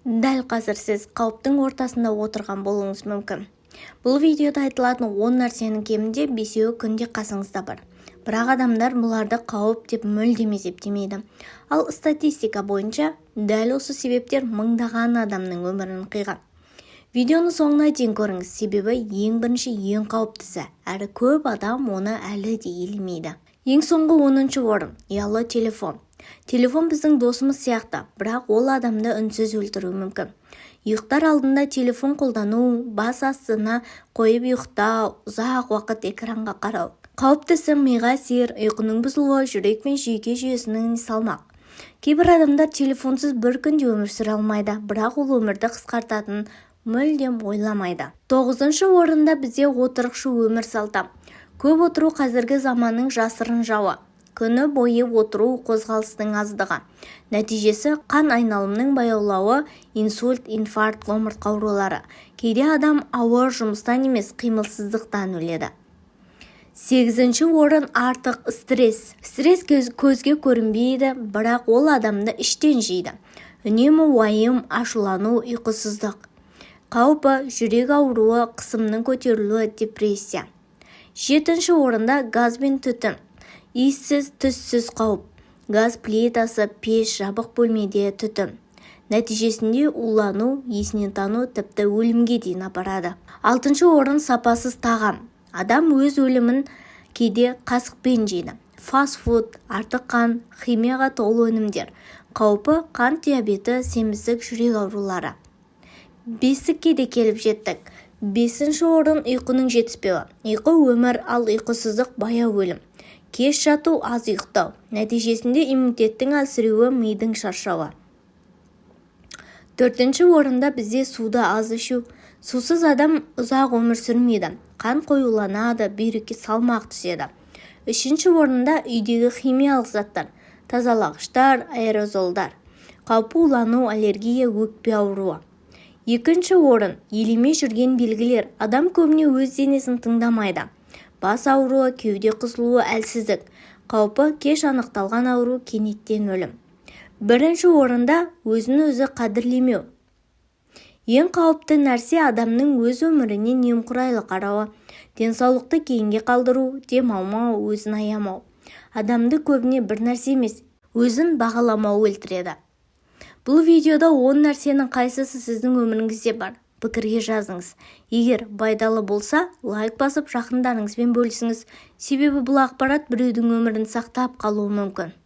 Дәл қазір сіз қауіптің ортасында отырған болуыңыз мүмкін. Бұл видеода айтылатын 10 нәрсенің кемінде бесеуі күнде қасыңызда бар. Бірақ адамдар бұларды қауіп деп мүлдем есептемейді. Ал статистика бойынша дәл осы себептер мыңдаған адамның өмірін қиған. Видеоны соңына дейін көріңіз, себебі ең бірінші, ең қауіптісі, әрі көп адам оны әлі де елемейді. Ең соңғы 10-шы орын – ұялы телефон. Телефон біздің досымыз сияқты, бірақ ол адамды үнсіз өлтіруі мүмкін. Ұйықтар алдында телефон қолдану, бас астына қойып ұйықтау, ұзақ уақыт экранға қарау. Қауіптісі: миға әсер, ұйқының бұзылуы, жүрек пен жүйке жүйесінің салмақ. Кейбір адамдар телефонсыз бір күн де өмір сүре алмайды, бірақ ол өмірді қысқартатынын мүлдем ойламайды. Тоғызыншы орында бізде отырықшы өмір салты. Көп отыру – қазіргі заманның жасырын жауы. Күні бойы отыру, қозғалыстың аздығы. Нәтижесі: қан айналымының баяулауы, инсульт, инфаркт, омыртқа аурулары. Кейде адам ауыр жұмыстан емес, қимылсыздықтан өледі. Сегізінші орын – артық стресс. Стресс көзге көрінбейді, бірақ ол адамды іштен жейді. Үнемі уайым, ашулану, ұйқысыздық. Қаупі: жүрек ауруы, қысымның көтерілуі, депрессия. Жетінші орында газ бен түтін. Иіссіз, түссіз қауіп. Газ плитасы, пеш, жабық бөлмеде түтін. Нәтижесінде улану, есінен тану, тіпті өлімге дейін апарады. Алтыншы орын – сапасыз тағам. Адам өз өлімін кейде қасықпен жейді. Фастфуд, артық қант, химияға толы өнімдер. Қаупі: қант диабеті, семіздік, жүрек аурулары. Бестікке де келіп жеттік. Бесінші орын – ұйқының жетіспеуі. Ұйқы – өмір, ал ұйқысыздық – баяу өлім. Кеш жату, аз ұйықтау. Нәтижесінде иммунитеттің әлсіреуі, мидың шаршауы. Төртінші орында бізде суды аз ішу. Сусыз адам ұзақ өмір сүрмейді. Қан қоюланады, бүйрекке салмақ түседі. Үшінші орында үйдегі химиялық заттар, тазалағыштар, аэрозолдар. Қаупі: улану, аллергия, өкпе ауруы. Екінші орын – елемей жүрген белгілер. Адам көбіне өз денесін тыңдамайды. Бас ауруы, кеуде қысылуы, әлсіздік. Қаупі: кеш анықталған ауру, кенеттен өлім. Бірінші орында өзін өзі қадірлемеу. Ең қауіпті нәрсе – адамның өз өміріне немқұрайлы қарауы, денсаулықты кейінге қалдыру, демалмау, өзін аямау. Адамды көбіне бір нәрсе емес, өзін бағаламау өлтіреді. Бұл видеода 10 нәрсенің қайсысы сіздің өміріңізде бар? Пікірге жазыңыз. Егер пайдалы болса, лайк басып, жақындарыңызбен бөлісіңіз, себебі бұл ақпарат біреудің өмірін сақтап қалуы мүмкін.